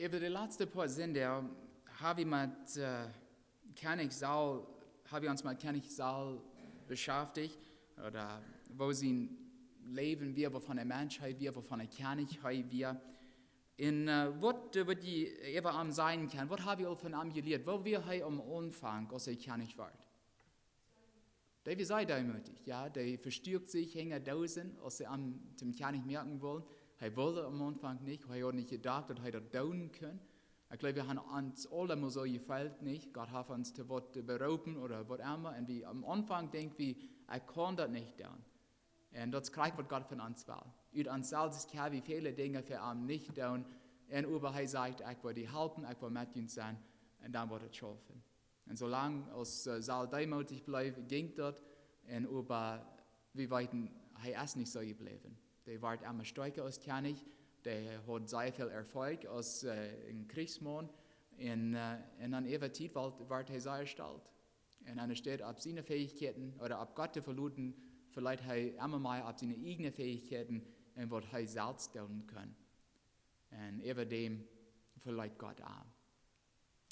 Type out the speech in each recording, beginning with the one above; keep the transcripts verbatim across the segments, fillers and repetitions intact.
Äwa de latste poa Sindach ha wie met, äh, Kjennich Saul, ha wie ons met Kjennich Saul beschäftigt, ooda woo sien Läwen wia, waut fa een Mensch hee wia, waut fa een Kjennich hee wia. Un, äh, waut, äh, waut jie äwa am sajen kjennen, waut ha wie aul von am jelieet, woo wia hee aum Aunfank, aus hee Kjennich wort? Dee wia sea deemootich, jo, dee vestuak sikj hinja Doosen, aus see am toom Kjennich moaken wullen. Hee wull aum Aunfank nich, hee haud nich jedocht, daut hee daut doonen kunn. Ekj jleew, wie haben ons aula mol soo jefeelt, nich? Gott haft ons to waut beroopen ooda waut emma. Un wie aum Aunfank denkj wie, ekj kaun daut nich doonen. Un daut es krakjt waut Gott von ons well. Ut ons selfst kjenn wie väle Dinja fa am nich doonen. Un oba hee sajcht, ekj well die halpen, ekj well met die sennen. Un dan woat et schaufen. Un soo lang aus, äh, Saul deemootich bleef, jinkj daut. Un oba wie weeten, hee es nich soo jebläwen. Dee wort emma stoakja aus Kjennich. Dee haud sea väl Erfolg aus, äh, een Kjrichsmaun. Un, äh, un dan äwa Tiet wort, wort hee sea stolt. Un enne Städ opp siene Fäichkjeiten ooda opp Gott to veloten, veleet hee emma mea opp siene ieejne Fäichkjeiten un waut hee selfst doonen kunn. Un äwa däm veleet Gott am.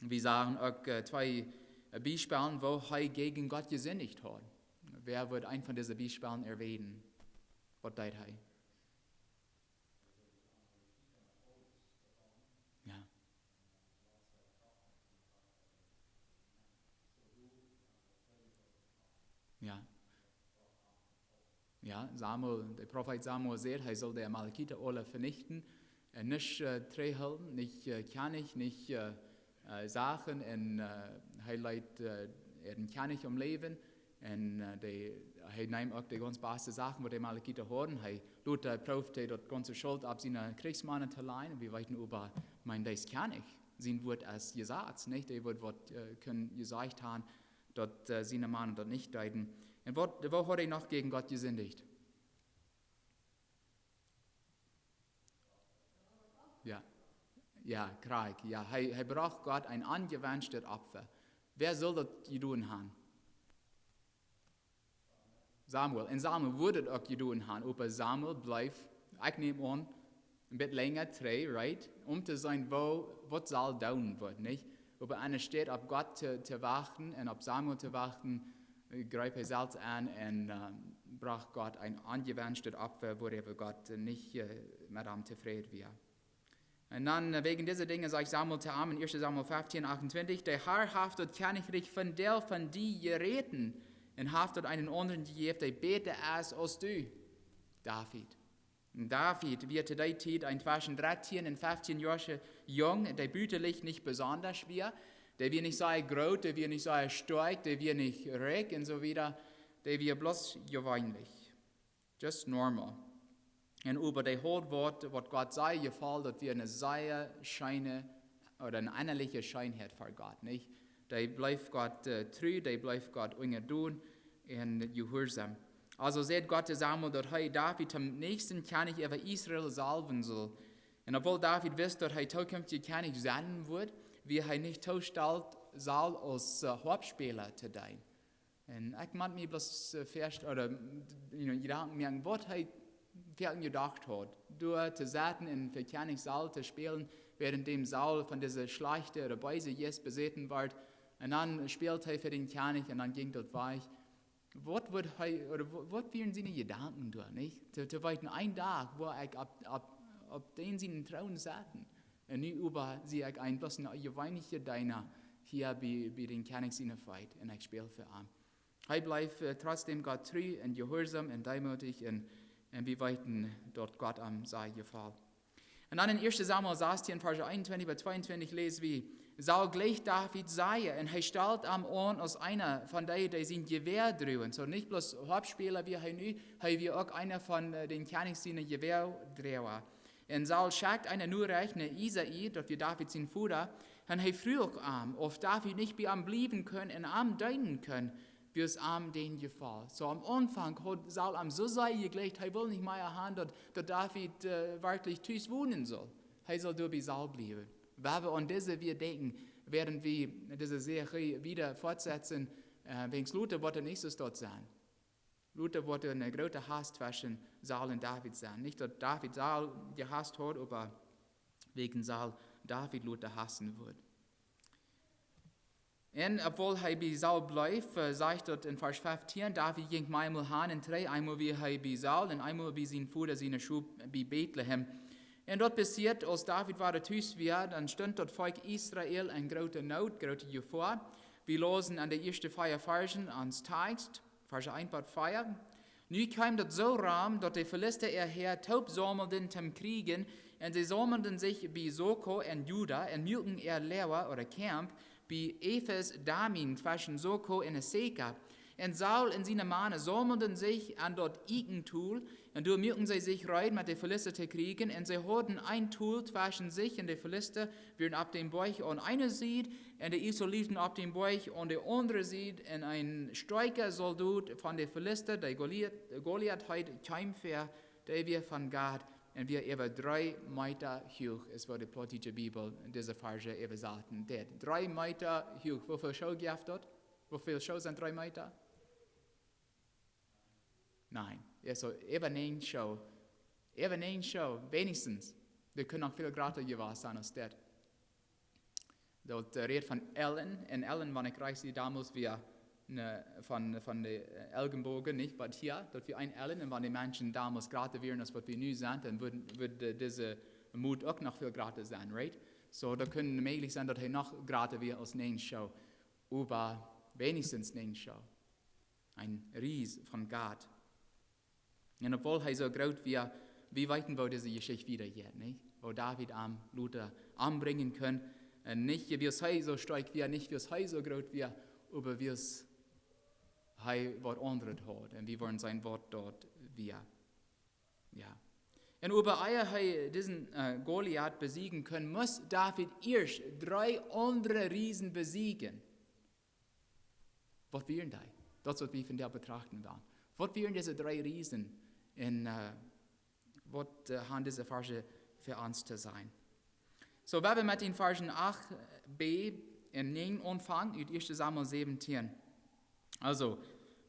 Wie sagen uk, äh, twee, äh, Biespels, woo hee jäajen Gott jesindicht haud. Wäa wudd eent von dise Biespels erwähnen? Waut deed hee? Jo. Jo. Jo, Samuel, de Profeet Samuel säd, hee sull de Amalekita aule venichten. Un nich, äh, trigjhoolen, nich, äh, Kjennich, nich, äh, äh, Sachen. Un, äh, hee leet, äh, äaren Kjennich om Läwen. Un, äh, dee, hee neem uk de gaunz baste Sachen, waut de Amalekita hauden. Hee leet, äh, proowd hee daut gaunze Schult opp siene Kjrichsmannen to lajen. Wie weeten oba, mien, dee es Kjennich. Sien Wort es Jesaz, nich? Dee Wort, waut, äh, kunn jesajcht haben, daut, äh, siene Mannen daut nich deeden. Un waut, woo haud hee noch jäajen Gott jesindicht? Jo. Jo, krakjt. Jo, hee, hee brocht Gott een onjewenschtet Opfa. Wäa sull daut jedonen haben? Samuel. Un Samuel wudd et uk jedonen haben, oba Samuel bleef, ekj näm aun, een bät lenja trigj, right? Om to seenen, woo, waut Saul doonen wudd, nich? Oba enne Städ opp Gott to, to wachten un opp Samuel to wachten, äh, jreep hee selfst aun un, äh, brocht Gott een onjewenschtet Opfa, wuaräwa Gott, äh, nich, äh, met am tofräd wia. Un dan, äh, wäajen dise Dinja sajcht Samuel to am en ieeschte Samuel feftieen achtuntwintich: "De Herr haft daut Kjennichrikj vondoag von die jeräten un haft daut eenen aundren jejäft, dee bäta es aus du, David." Un David wia to dee Tiet een tweschen dartieen un feftieen Joa Jung, dee buta nich besonda wia. Dee wia nich sea groot, dee wia nich sea stoakj, dee wia nich rikj un soo wieda. Dee wia bloos jeweenlich. Just normal. Un oba dee haud waut, waut Gott sea jefoll, daut wia eene sea scheene, ooda eene ennaliche Scheenheit fa Gott, nich? Dee bleef Gott, äh, tru, dee bleef Gott unjadon un jehuarsom. Aulsoo säd Gott to Samuel, daut hee David toom näakjsten Kjennich äwa Israel salwen sull. Un obwohl David wist, daut hee tookjinftja Kjennich sennen wudd, wia hee nich tojestolt, Saul aus, äh, Hoapspäla to deenen. Un ekj mott mie bloos, äh, fäarscht-, ooda, you know, Jedanken moaken, waut hee werkjlich jedocht haud. Doa to sitten un fa Kjennich Saul to spälen, wäarent däm Saul von dise schlajchte ooda beese Jeist besäten wort. Un dan spält hee fa dän Kjennich un dan jinkj daut wajch. Waut wudd hee, ooda wa-, waut wieren siene Jedanken doa, nich? To, to weeten, een Dach woa ekj opp, opp, opp dän sienen Troon sitten. Un nu oba sie ekj een, bloos een jeweenlicha Deena hia bie, bie dän Kjennich siene Feet un ekj späl fa am. Hee bleef, äh, trotzdäm Gott tru un jehuarsom un deemootich un, un wie weeten, daut Gott am sea jefoll. Un dan en ieeschte Samuel sastieen, Varsch eenuntwintich bat tweeuntwintich läs wie: "Saul jleicht David sea un hee stalt am aun aus eena von dee, dee sien Jewäa druagen." Soo nich bloos Hoapspäla wia hee nu, hee wia uk eena von, äh, dän Kjennich siene Jewäadroaga. Un Saul schekjt eene Norecht no Isai, daut wia David sien Voda, un hee fruach am, auf David nich bie am bliewen kunn un am deenen kunn, woo et am dän jefoll. Soo aum Aunfank haud Saul am soo sea jejlikjt, hee wull nich mea han, daut, daut David, äh, werkjlich tus wonen sull. Hee sull doa bie Saul bliewen. Wan wie aun dise Wieed denkjen, wäarent wie dise Serie wieda fortsetten, äh, wäajens lota woat et nich soo stoakj sennen. Lota woat doa een groota Hass tweschen Saul un David sennen. Nich daut David Saul jehaust haud, oba wäajen Saul David lota hausen wudd. Un obwohl hee bie Saul bleef, äh, sajcht daut en Varsch feftieen, David jinkj meamol han un trigj, eemol wia hee bie Saul un eemol bie sien Voda siene Schop bie Betlehem. Un daut passieed, aus David wada tus wia, dan stunt daut Volkj Israel en groote Noot, groote Jefoa. Wie läsen en de ieeschte vea Varschen aum Tekjst, Varsch eent bat vea. Nu kjeem daut soo rom, daut de Filista äa Häa toop saumelden toom Kjrieen, un see saumelden sikj bie Soko en Juda, un muaken äa Loaga ooda Camp bie Efes-Dammim tweschen Soko un Eseka. Un Saul un siene Mana saumelden sikj aun daut Eekjentol, un doa muaken see sikj reed met de Filista to kjrieen, un see hauden een Tol tweschen sikj un de Filista, wieren opp dän Boajch aun eene Sied, un de Israeliten opp dän Boajch aun de aundre Sied, un een stoakja Soldot von de Filista, dee Goliat, Goliat heet, kjeem väa, dee wia von Gat, un wia äwa dree Meeta huach, es waut de plautdietsche Bibel dise Varsch äwasaten deed. Dree Meeta huach, woo väl Schoo jeft daut? Woo väl Schoo sent dree Meeta? Nä, jo, soo, äwa näajen Schoo. Äwa näajen Schoo, weens. Dee kunn noch väl jrata jewast sennen aus daut. Daut, äh, rät von Ellen. Un Ellen, wan ekj rajcht sie, domols wia, ne, von, von de, äh, Ellenboagen, nich? Oba hia, daut wia een Ellen. Un wan de Menschen domols jrata wieren aus waut wie nu sent, dan wudd, wudd, äh, dise Mot uk noch väl jrata sennen, right? Soo, daut kunn mäajlich sennen, daut hee noch jrata wia aus näajen Schoo. Oba weens näajen Schoo. Een Ries von Gat. Un obwohl hee soo groot wia, wie weeten, woo dise Jeschicht wieda jeit, nich? Woo David am lota ombrinjen kunn. Un nich, wiels hee soo stoakj wia, nich, wiels hee soo groot wia, oba wiels hee waut aundret haud. Un wie woaren seenen, waut daut wia. Jo. Un oba ea hee disen, äh, Goliat besieejen kunn, must David ieescht dree aundre Riesen besieejen. Waut wieren dee? Daut es waut wie vondoag betrachten wellen. Waut wieren dise dree Riesen? Un, äh, waut, äh, haben dise Varsch fa ons to sajen? Soo, wie woaren met dän Varsch acht b un näajen aunfangen, ut ieeschte Samuel säwentieen. Aulsoo,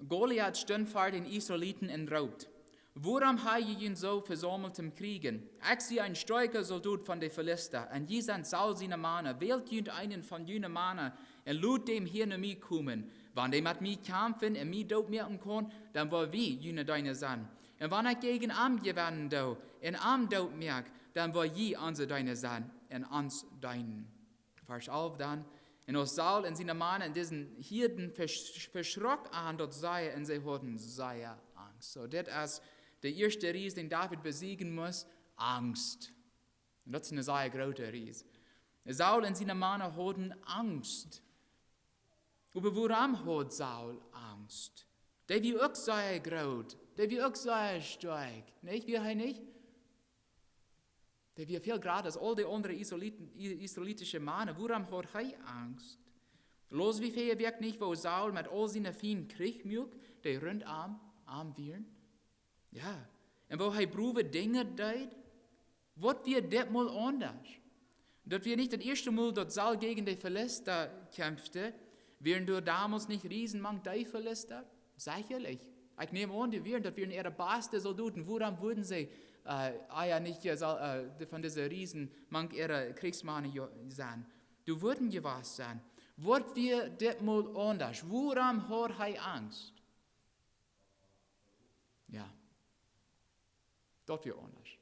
Goliat stunt ver dän Israeliten un roopt: "Wuarom hab jie junt soo vesaumelt toom Kjrieen? Ekj sie een stoakja Soldot von de Filista, un jie sent Saul siene Mana. Wält junt eenen von june Mana un lot däm hia no mie komen. Wan dee met mie kjamfen un mie dootmoaken kaun, dan woa wie june Deena sennen. Un wan ekj jäajen am jewennen doo un am dootmoak, dan woa jie onse Deena sennen un ons deenen." Varsch alf dan: "Un aus Saul un siene Mana un dise Hieed vesch-, veschrocken aun daut seenen, un see hauden sea Angst." Soo, dit es de ieeschte Ries, dän David besieejen must, Angst. Un daut es een sea groota Ries. Saul un siene Mana hauden Angst. Oba wuarom haud Saul Angst? Dee wia uk sea groot. Dee wia uk sea stoakj. Nich? Wia hee nich? Dee wia väl jrata aus aul dee aundre Israeliten, i-, israelitische Mana. Wuarom haud hee Angst? Läs wie väl Wieekj nich, woo Saul met aul siene Fiend Kjrich muak, dee runt am, am wieren? Jo. Un woo hee browe Dinja deed? Waut wia ditmol aundasch? Daut wia nich daut ieeschte Mol, daut Saul jäajen de Filista kjamfte. Wieren doa domols nich Riesen mank de Filista? Sechalich. Ekj näm aun, dee wieren, daut wieren äare baste Soldoten. Wuarom wudden see, äh, ea nich, äh, Saul, äh, de, von dise Riesen mank äare Kjrichsmana jo-, sennen? Dee wudden jewast sennen. Waut wia ditmol aundasch? Wuarom haud hee Angst? Jo. Daut wia aundasch.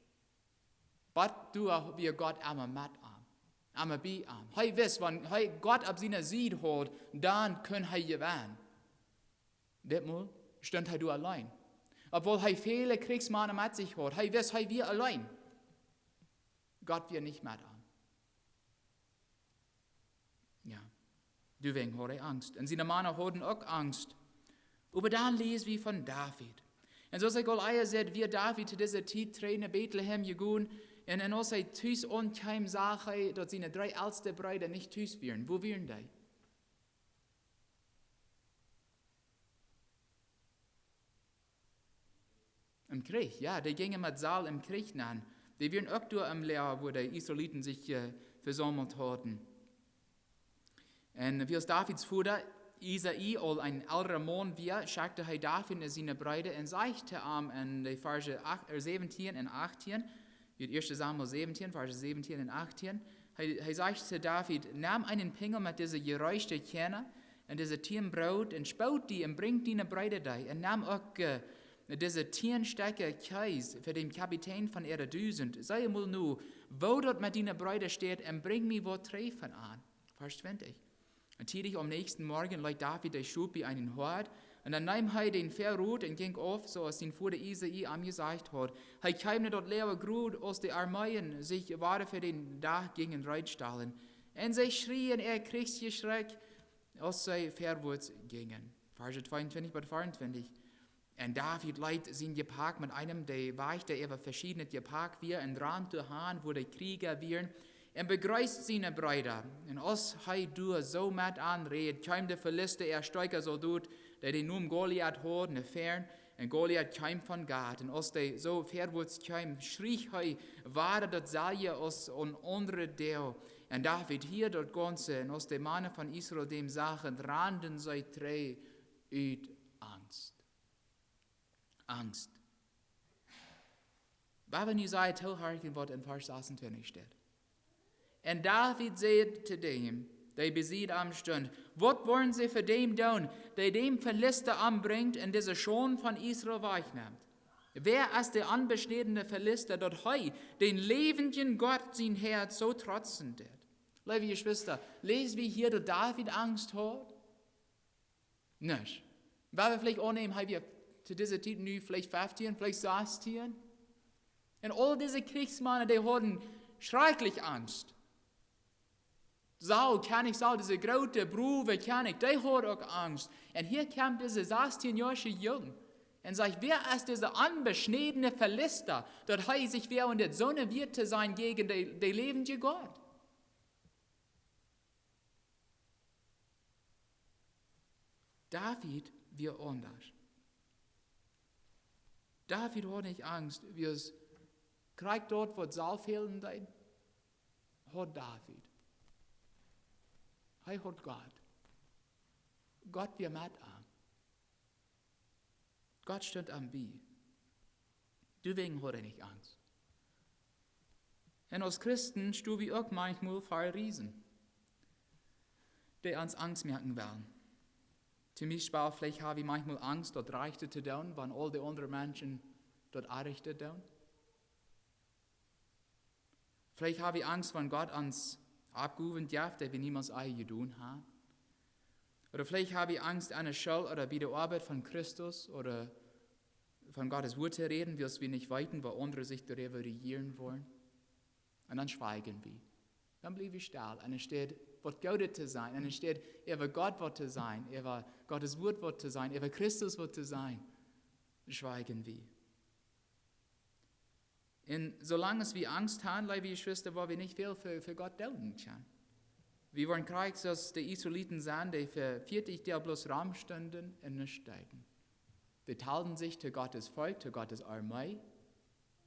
Oba doa wia Gott emma met am. Emma bie am. Hee wist, wan hee Gott opp siene Sied haud, dan kunn hee jewennen. Ditmol stunt hee doa auleen. Obwohl hee väle Kjrichsmana met sikj haud, hee wist, hee wia auleen. Gott wia nich met am. Jo. Doawäajen haud hee Angst. Un siene Mana hauden uk Angst. Oba dan läs wie von David. Un soo aus ekj aul ea säd, wia David to dise Tiet trigj no Betlehem jegonen. Un, un aus hee tus aunkjeem, sach hee, daut siene dree elste Breeda nich tus wieren. Wua wieren dee? Em Kjrich, jo, dee jinjen met Saul em Kjrich nenn. Dee wieren uk doa em Loaga, wua de Israeliten sikj, äh, vesaumelt hauden. Un wiels Davids Voda Isai aul een elra Maun wia, schekjt hee David no siene Breeda un säd to am en de Varsch acht, äh, säwentieen un achtieen, ut ieeschte Samuel säwentieen, Varsch säwentieen un achtieen: Hee, hee sajcht to David: "Nemm eenen Pinjel met dise jereeschde Kjarna un dise tieen Broot un spoot die un brinj diene Breeda dee. Un nemm uk, äh, dise tieen Stekja Kjees fa dän Kapitän von äare dusent. See mol no, woo daut met diene Breeda steit, un brinj mie waut trigj von an." Varsch twintich. Un tiedich aum näakjsten Morjen leet David de Schop bie eenen Hoad, un dan neem hee dän Väarot un jinkj auf, soo aus sien Voda Isai am jesajcht haud. Hee kjeem no daut Loaga krakjt, aus de Armeeen sikj wada fa dän Dach jinjen reed stalen. Un see schrieejen äa Kjrichsjeschrakj, aus see väawoats jinjen. Varsch tweeuntwintich bat veeauntwintich. Un David leet sien Jepakj met eenem, dee wajchta äwa veschiednet Jepakj wia, un rand doahan, wua de Kjrieja wieren, un bejreesst siene Breeda. Un aus hee doa soo met an räd, kjeemen de Filista äa stoakja Soldot, dee dän Nomen Goliat haud, no väaren, un Goliat kjeem von Gat. Un aus dee soo väawoats kjeem, schrieech hee wada daut selwje aus aun aundre Doag. Un David hieed daut gaunze, un aus de Mana von Israel däm sagen, randen see trigj ut Angst. Angst. Woa wie nu sea toohorchen, waut en Varsch sasuntwintich steit. Un David säd to däm, dee besied am stunt: "Waut woaren see fa däm doonen, dee däm Filista ombrinjt un dise Schaund von Israel wajchnemt? Wäa es de onbeschnädne Filista, daut hee dän läwendjen Gott sien Häad soo trotzen deit?" Leewe Jeschwista, läs wie hia, daut David Angst haud? Nich. Woa wie veleicht aunnämen, hee wia to dise Tiet nu veleicht feftieen, veleicht sastieen. Un aul dise Kjrichsmana, dee hauden schrakjlich Angst. Saul, Kjennich Saul, dise groote, browe Kjennich, dee haud uk Angst. Un hia kjemt dise sastieenjoasche Jung un sajcht: "Wäa es dise onbeschnädne Filista, daut hee sikj wea un dit soone Wieed to sennen jäajen de, de läwendje Gott?" David wia aundasch. David haud nich Angst, wiels krakjt daut, waut Saul fälen deed, haud David. Hee haud Gott. Gott wia met am. Gott stunt am bie. Doawäajen haud hee nich Angst. Un aus Christen sto wie uk maunchmol ver Riesen, dee ons Angst moaken wellen. Toom Biespel, veleicht ha wie maunchmol Angst, daut Rajchte to doonen, wan aul de aundre Menschen daut Orrajchte doonen. Veleicht ha wie Angst, wan Gott ons Oppgowen jeft, dee wie niemols ea jedonen haben. Ooda veleicht ha wie Angst aun de School ooda bie de Oabeit von Christus ooda von Gottes Wuat to räden, wiels wie nich weeten, woo aundre sikj doaräwa reagieren woaren. Un dan schweigen wie. Dan bliew wie stell. Un enne Städ waut Goodet to sajen, un enne Städ äwa Gott waut to sajen, äwa Gottes Wuat waut to sajen, äwa Christus waut to sajen, schweigen wie. Un soo lang aus wie Angst haben, leewe Jeschwista, woa wie nich väl fa, fa Gott doonen kjennen. Wie woaren krakjt soo aus de Israeliten sennen, dee fa vieetich Doag bloos romstunden un nuscht deeden. Dee talden sikj to Gottes Volkj, to Gottes Armee,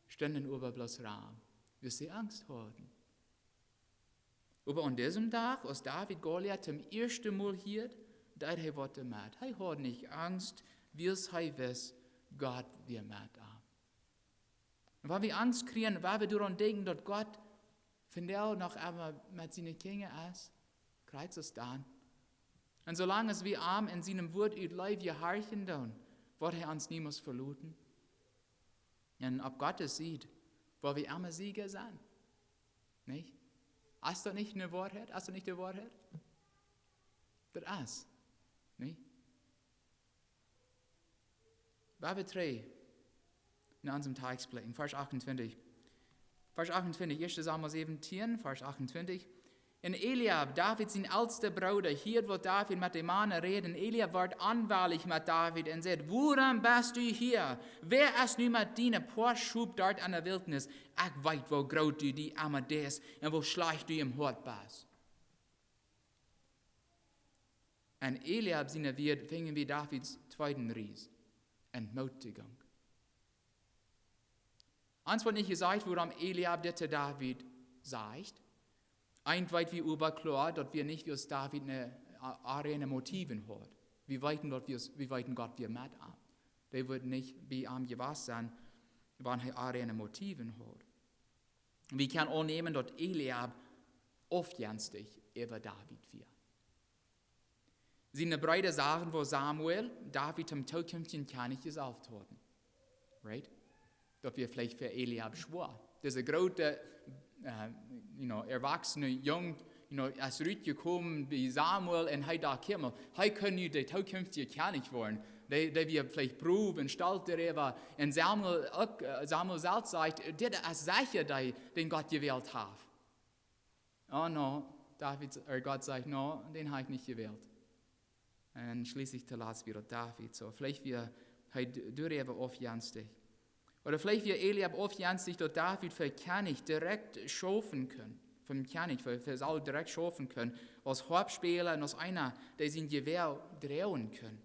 stunden oba bloos rom, wiels see Angst hauden. Oba aun disem Dach, aus David Goliat toom ieeschten Mol hieed, deed hee waut doamet. Hee haud nich Angst, wiels hee wist, Gott wia met am. Un wan wie Angst kjrieen, wan wie doaraun denkjen, daut Gott vondoag noch emma met siene Kjinja es, krakjt soo aus dan. Un soo lang aus wie am en sienem Wuat ut Leew jehorchen doonen, woat hee ons niemols veloten. Un opp Gottes Sied woa wie emma Sieja sennen. Nich? Es daut nich ne Woarheit? Es daut nich de Woarheit? Daut es. Nich? Woa wie trigj no onsen Tekjst blikjen, Varsch achtuntwintich. Varsch achtuntwintich, ieeschte Samuel säwentieen, Varsch achtuntwintich. Un Eliab, David sien elsta Brooda, hieed waut David met de Mana räd. Un Eliab wort onwellich met David un säd: "Wuarom best du hia? Wäa es nu met diene poa Schop doa enne Wiltnis? Ekj weet, woo groot du die emma deist un woo schlajcht du em Hoat best." En Eliab siene Wieed finjen wie Davids tweeden Ries: Entmutigung. Ons woat nich jesajcht, wuarom Eliab dit to David sajcht. Eent weet wie oba kloa, daut wia nich, wiels David ne, a-, onreine Motiven haud. Wie weeten daut, wiels, wie weeten, Gott wia met am. Dee wudd nich bie am jewast sennen, wan hee onreine Motiven haud. Wie kjennen aunnämen, daut Eliab aufjenstich äwa David wia. Siene Breeda sagen, woo Samuel David toom tookjünftjen Kjennich jesalft haud. Right? Daut wia veleicht fa Eliab schwoa. Dise groote, äh, you know, erwachsene Jung, you know, es rutjekomen bie Samuel un hee docht: "Kjikj mol, hee kaun nu de tookjünftje Kjennich woaren." Dee, dee wia veleicht proud un stolt doaräwa. Un Samuel uk, äh, Samuel selfst sajcht: "Dit es secha dee, dän Gott jewält haft." Oh no, David, ea Gott sajcht: "No, dän hab ekj nich jewält." Un schlieslich toolatst wia daut David. Soo, veleicht wia hee d-, doaräwa aufjenstich. Ooda veleicht wia Eliab aufjenstich, daut David fa Kjennich direkt schaufen kunn. Vom Kjennich, fa, fa Saul direkt schaufen kunn. Aus Hoapspäla un aus eena, dee sien Jewäa droagen kunn.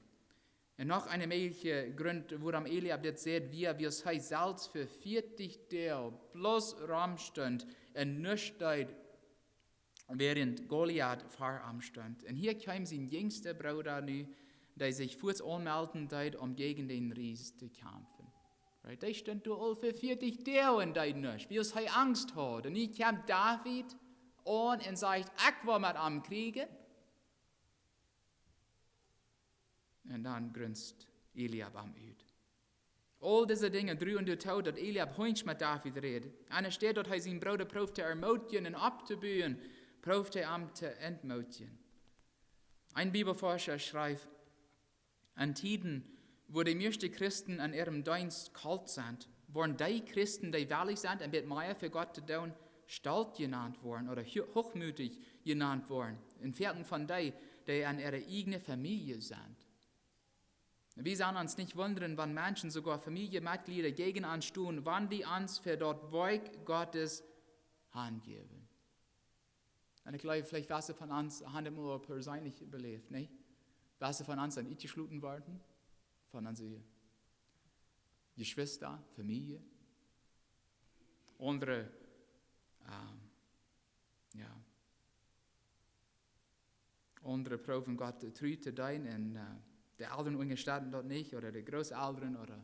Un noch een mäajlicha Grunt, wuarom Eliab dit säd, wia, wiels hee selfst fa vieetich Doag bloos romstunt un nuscht deed, wäarent Goliat ver am stunt. Un hia kjeem sien jinjsta Brooda nu, dee sikj fuaz aunmelden deed, om jäajen dän Ries to kjamfen. Right? Dee stunt doa aul fa vieetich Doag un deed nuscht, wiels hee Angst haud. Un nu kjemt David aun un sajcht: "Ekj well met am kjrieejen." Un dan grunzt Eliab am ut. Aul dise Dinja druagen doatoo, daut Eliab hunjsch met David räd. Aun de Städ, daut hee sien Brooda proowd to ermootjen un opptobuen, proowd hee am to entmootjen. Een Bibelforscha schrift: "En Tieden, wua de mieeschte Christen en äarem Deenst kolt sent, woaren dee Christen, dee wellich sent, een bät mea fa Gott to doonen, stolt jenant woaren ooda hu-, hoochmootich jenant woaren, un foaken von dee, dee en äare ieejne Famielje sent." Wie sellen ons nich wundren, wan Menschen, soogoa Famieljemitglieda, jäajen ons stonen, wan wie ons fa daut Woakj Gottes hanjäwen. Un ekj jleew, veleicht wese von ons haben daut mol perseenlich beläft, nä? Wese von ons sent utjeschloten worden, von onse Jeschwista, Famielje. Aundre, ähm, jo. Aundre proowen Gott tru to deenen un, äh, de Elren unjastetten daut nich, ooda de Grootelren, ooda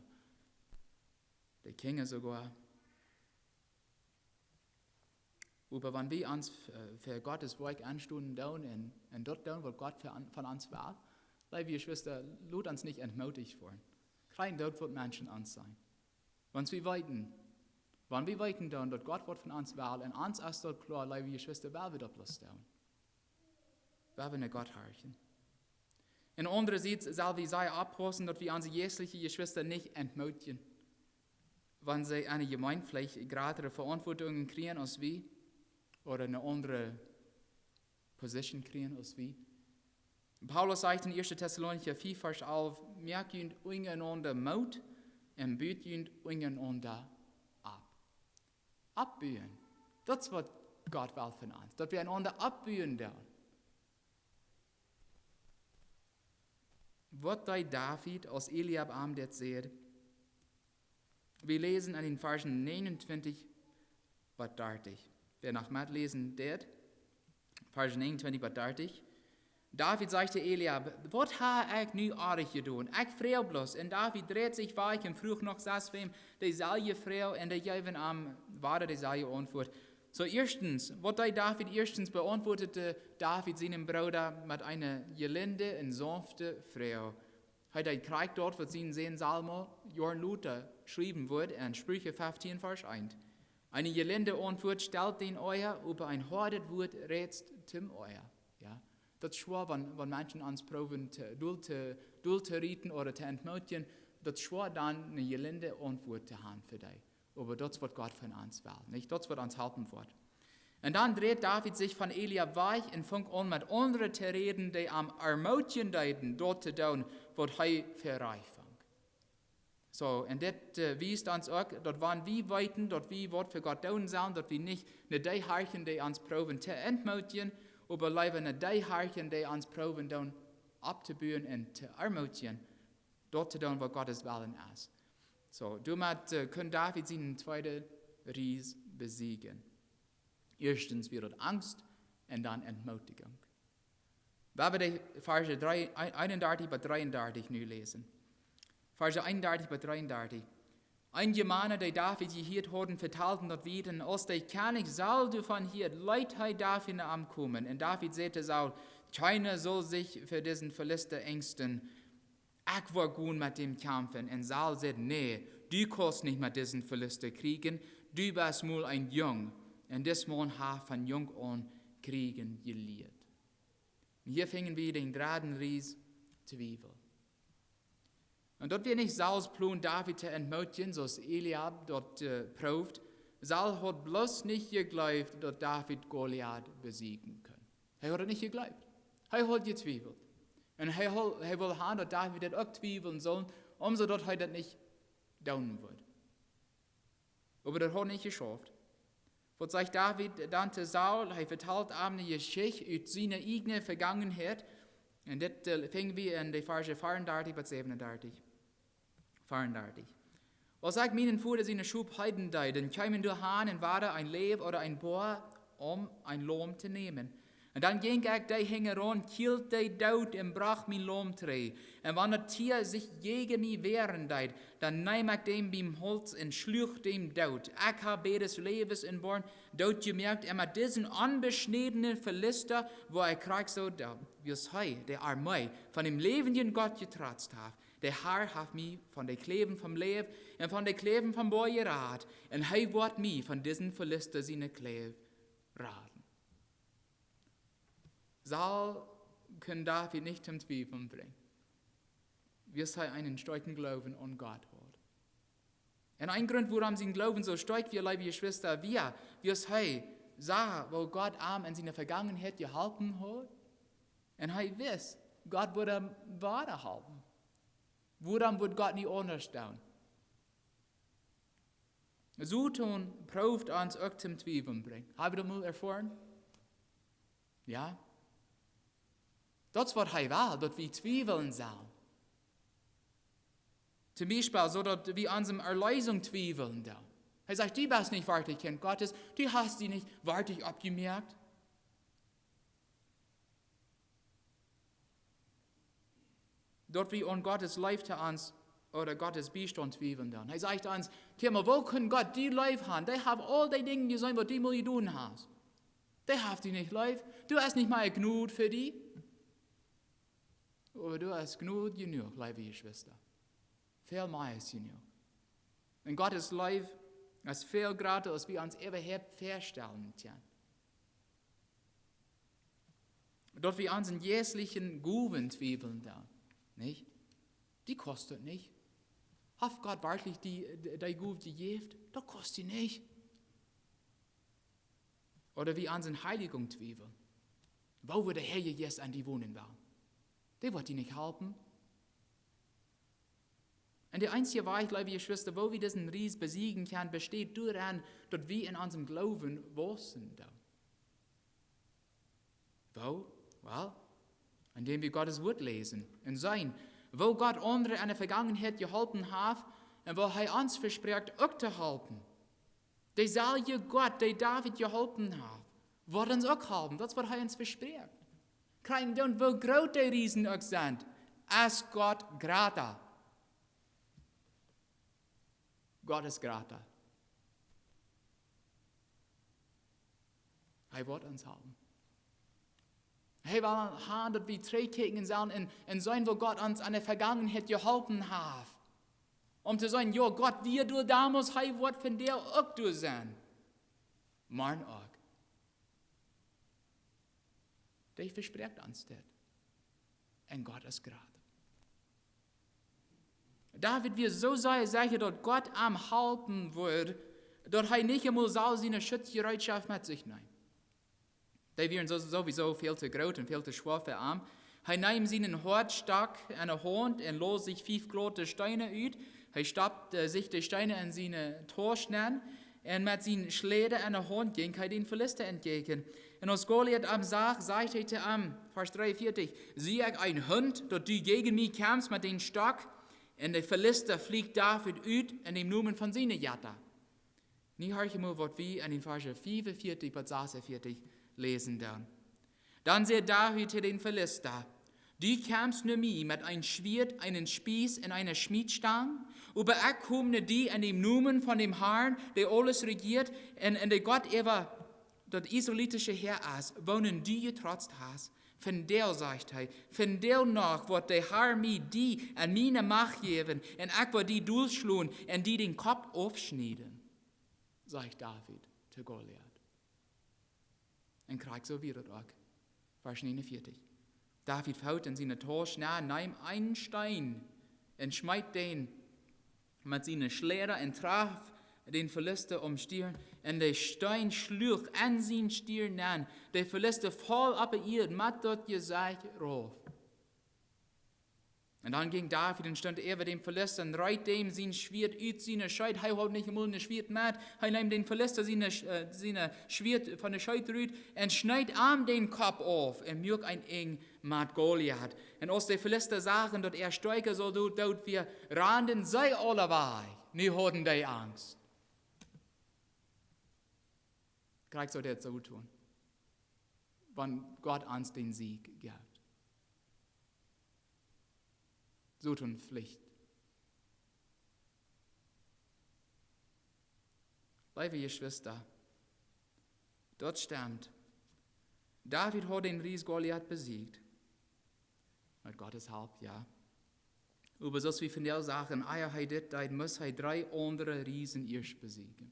de Kjinja soogoa. Oba wan wie ons, äh, fa Gottes Woakj aunstonen doonen un, un daut doonen, waut Gott fa an-, von ons well, leewe Jeschwista, lot ons nich entmootijt woaren. Kjrieejen doot, waut Menschen ons sajen. Wan wie weeten, wan wie weeten doonen, daut Gott waut von ons well, un ons es daut kloa, leewe Jeschwista, well wie daut bloos doonen. Well wie no Gott horchen. Un aundresiets sell wie sea oppaussen, daut wie onse jeistelje Jeschwista nich entmootjen, wan see en de Jemeent veleicht jratre Veauntwuatungen kjrieen aus wie, ooda eene aundre Position kjrieen aus wie. Paulus sajcht en ieeschte Tessalonicha fief, Varsch alf: "Moakt junt unjarenaunda Moot un but junt unjarenaunda opp." Oppbuen. Daut es, waut Gott well von ons. Daut wie eenaunda oppbuen doonen. Waut deed David, aus Eliab am dit säd? Wie läsen en dän Varschen 29 bat 30. Wäa noch metläsen deit, Varschen 29 bat 30. David säd to Eliab: "Waut hab ekj nu oajch jedonen? Ekj froag bloos." Un David dreid sikj wajch un fruach noch sest wäm deeselwje Froag, un dee jeewen am wada deeselwje Auntwuat. Soo, ieeschtens, waut deed David? Ieeschtens beauntwuad David sienen Brooda met eene jelinde un saunfte Froag. Hee deed krakjt daut, waut sien Sän Salomo Joaren lota schriewen wudd en Spricha 15, Varsch 1. "Eene jelinde Auntwuat stelt dän Oaja, oba een hoadet Wuat rätzt dän Oaja." Jo? Daut es schwoa, wan, wan Menschen ons proowen to, dol to, dol to rieten ooda to entmootjen, daut es schwoa dan eene jelinde Auntwuat to haben fa dee. Oba daut es, waut Gott von ons well, nich? Daut es, waut ons halpen woat. Un dan dreid David sikj von Eliab wajch un funk aun met aundre to räden, dee am ermootjen deeden, daut to doonen, waut hee fa rajcht funk. Soo, un dit, äh, wiest ons uk, daut wan wie weeten, daut wie waut fa Gott doonen sellen, daut wie nich no dee horchen, dee ons proowen to entmootjen, oba leewa no dee horchen, dee ons proowen doonen opptobuen un to ermootjen, daut to doonen, waut Gott sien Wellen es. Soo, doamet, äh, kunn David sienen tweeden Ries besieejen. Ieeschtens wia daut Angst un dan Entmootijunk. Wie woaren de Varschen dree, eenundartich bat dreeundartich nu läsen. Varschen eenundartich bat dreeundartich. Eenje Mana, dee David jehieet hauden, vetalden daut wieda, un aus de Kjennich Saul doavon hieed, leet hee David no am komen. Un David säd to Saul: Kjeena saul sikj fa disen Filista enjsten. Ekj woa gonen met däm kjamfen. Un Saul säd: Nä, du kaust nich met disen Filista kjrieejen. Du best mau een Jung. Un dis Maun haft von jung aun kjrieejen jelieet. Hia finjen wie dän dredden Ries: Twiewel. Un daut wia nich Sauls Plon, David to entmootjen, soo aus Eliab daut, äh, proowd. Saul haud bloos nich jejleeft, daut David Goliat besieejen kunn. Hee haud daut nich jejleeft. Hee haud jetwiewelt. Un hee haud, hee wull han, daut David daut uk twiewlen sull, om soo daut hee daut nich doonen wudd. Oba daut haud nich jeschauft. Waut sajcht David dan to Saul? Hee vetalt am ne Jeschicht ut siene ieejne Vegangenheit. Un dit, äh, finj wie en de Varsch veeaundartich bat säwenundartich. Veeaundartich. Aus ekj mienen Voda siene Schop heeden deed, dan kjeemen doa han un wada een Leew ooda een Boa, om een Laum to nämen. Un dan jinkj ekj dee hinjaraun, kjild dee doot un brocht mien Laum trigj. Un wan daut Tia sikj jäajen mie wäaren deed, dan neem ekj däm biem Hauls un schluach däm doot. Ekj hab beides Läwes un Born dootjemoakt, un met disen onbeschniedenen Filista woa ekj krakjt soo doonen, wiels hee de Armee von däm läwendjen Gott jetrotzt haft. De Har haft mie von de Kjläwen vom Leiw un von de Kjläwen vom Boa jerat, un hee woat mie von disen Filista siene Kjläw raden. Saul kunn David nich toom Twiewlen brinjen, wiels hee eenen stoakjen Gloowen aun Gott haud. Un een Grunt, wuarom sien Gloowen soo stoakj wia, leewe Jeschwista, wia, wiels hee sach, woo Gott am en siene Vegangenheit jeholpen haud. Un hee wist, Gott wudd am wada halpen. Wuarom wudd Gott nich aundasch doonen? Soton proowt ons uk toom Twiewlen brinjen. Hab wie daut mol erfoaren? Jo? Daut es waut hee well, daut wie twiewlen sellen. Toom Biespel, soo daut wie aun onse Erleesunk twiewlen doonen. Hee sajcht: Du best nich werkjlich Kjint Gottes, du hast die nich werkjlich oppjemoakt. Daut wie aun Gottes Leew to ons ooda Gottes Biestaunt twiewlen doonen. Hee sajcht ons: Kjikj mol, woo kunn Gott die leew han? Dee haft aul dee Dinja jeseenen, waut du mol jedonen hast. Dee haft die nich leew. Du hast nich mea Jnod fa die. Oba du hast Jnod jenuach, leewe Jeschwista. Väl mea aus jenuach. Un Gottes Leew es väl jrata, aus wie ons äwahaupt väastalen kjennen. Daut wie aun onse jeistliche Gowen twiewlen doonen, nich? Dee kost daut nich. Haft Gott werkjlich die, dee, dee Gow jejäft? Daut kost die nich. Ooda wie aun onse Heilijunk twiewlen. Woo woat de Heilje Jeist en die wonen wellen? Dee woat die nich halpen. Un de eensje Wajch, leewe Jeschwista, woo wie disen Ries besieejen kjennen, besteit doarenn, daut wie en onsen Gloowen wausen doonen. Woo? Well, endäm wie Gottes Wuat läsen un seenen, woo Gott aundre en de Vegangenheit jeholpen haft un woo hee ons vesprakjt uk to halpen. Deeselwje Gott, dee David jeholpen haft, woat ons uk halpen. Daut es waut hee ons vesprakjt. Kjikj, dan, woo groot de Riesen uk sent, es Gott jrata. Gott es jrata. Hee woat ons halpen. Hee well han, daut wie trigjkjikjen sellen un, un seenen, woo Gott ons en de Vegangenheit jeholpen haft. Om to sajen: Jo, Gott wia doa donmols, hee woat vondoag uk doa sennen. Morjen uk. Dee vesprakjt ons dit. Un Gott es jrata. David wia soo sea secha, daut Gott am halpen wudd, daut hee nich emol sull siene Schutzjereetschoft met sikj nämen. Dee wieren soo-, sowieso väl to groot un väl to schwoa fa am. Hee neem sienen Hoadstock en de Haunt un loos sikj fief grote Steena ut. Hee stoppt, äh, sikj de Steena en siene Tausch nenn. Un met sien Schläda en de Haunt jinkj hee dän Filista entjäajen. Un aus Goliat am sach, säd hee to am, Varsch dreeunvieetich: Sie ekj een Hunt, daut du jäajen mie kjemst met dän Stock? Un de Filista flucht David ut en dän Nomen von siene Jetta. Nu horcht mol, waut wie en dän Varsch fiefunvieetich bat sasunvieetich läsen doonen. Dan säd David to dän Filista: Du kjemst no mie met een Schwieet, eenen Spieß un eene Schmiedstang, oba ekj kom no die en dän Nomen von däm Harn, dee aules rejieet, un, un dee Gott äwa daut israelitische Häa es, wonen du jetrotzt hast. Vondoag, sajcht hee, vondoag noch woat de Har mie die en miene Macht jäwen, un ekj woa die dolschlonen un die dän Kopp aufschnieden, sajcht David to Goliat. Un krakjt soo wia daut uk. Varsch negenunvierzig. David foot en siene Tausch nenn, neem eenen Steen un schmeet dän met siene Schleeda un traf dän Filista aum Stirn. Un de Steen schluach en sien Stirn nenn. De Filista foll opp de Ieed met daut Jesecht rauf. Un dan jinkj David un stunt äwa däm Filista un reet däm sien Schwieet ut siene Scheed. Hee haud nich emol een Schwieet met. Hee neem dän Filista siene, äh, siene Schwieet von de Scheed rut un schneet am dän Kopp auf un muak een Enj met Goliat. Un aus de Filista sagen, daut äa stoakja Soldoot doot wia, randen see aule wajch. Nu hauden dee Angst. Krakjt soo daut soo doonen, wan Gott ons dän Sieg jeft. Soo doonen Flicht. Leewe Jeschwista, daut stemt. David haud dän Ries Goliat besiegt. Met Gottes Help, jo. Oba soo aus wie vondoag sagen, ea hee dit deed, must hee dree aundre Riesen ieescht besiegen.